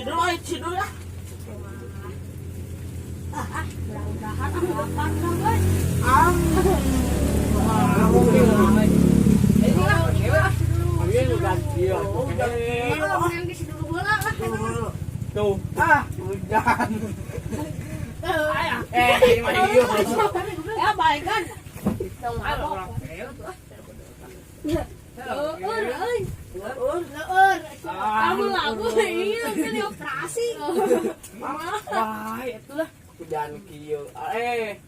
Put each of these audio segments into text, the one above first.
Sidul euy, sidul ah. Ah, mudah-mudahan ah lapar dong euy. Ah. Ini ah, Ini udah dia. Udah. kalau yang di situ bola lah eta mah. Tuh, ah, hujan. Eh, ini mah iya. Ya baik kan. Dong mabok. Leur euy. Leur. Kamu lagu iya kan dioperasi. Wah, itulah hujan kieu. Eh.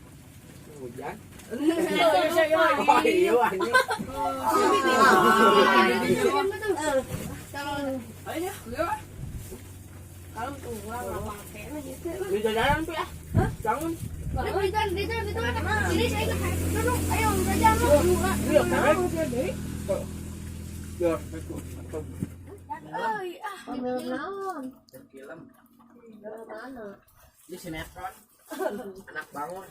Hujan. Oh, iya anjing. Ayo, kalau tuh gua nggak pakai nah gitu. Di jalan tuh ya. Bangun. Itu, sini saya ikut duduk. Ayo, jajan lu. Iya, kan? Ya, aku. Euy, ah. Naon? Film. Mana? Di sinetron. Anak bangun.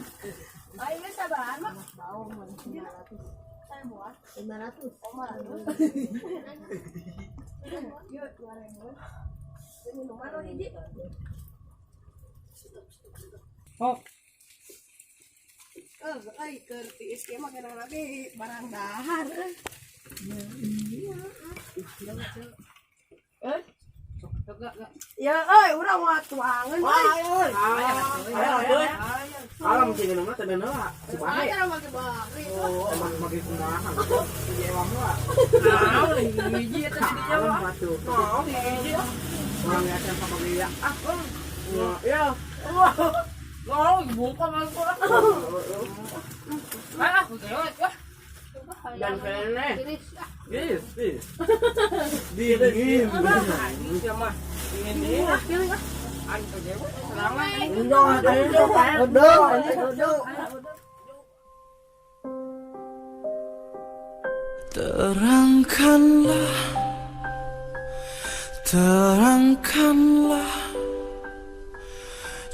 Ayo sabaran mah. Bau mah 500. Saya buat. 500. Oh, 500. Yuk, 2000. Minuman lo hiji. Hop. Eh, euy, keur tiis kieu mah kena lagi barang dahar euy. Eh? Ya euy, urang mah tuangan euy. Ayo, ayo, ayo. Alam sih minum mah teu lah. Si bahaya. Cara make bari. Oh, emang make kumaha. Di ewang lah. Naon hiji eta di dinya Alam mah. batu. Naon hiji ah. Orang ya sama pabria. Ah, ya. Naon buka mangko ah. Ah, gelewat ah. Dan kene. Tiris ah. Yes, yes. Dingin. Anjing sia mah. Dingin dingin ah. Anjing teh gewe serangan. Udah, udah, udah, udah. Terangkanlah, terangkanlah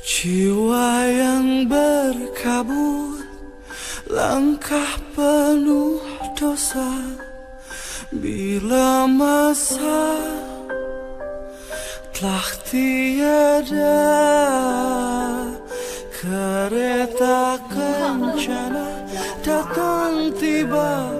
jiwa yang berkabut, langkah penuh dosa. Bila masa telah tiada, kereta kencana datang tiba.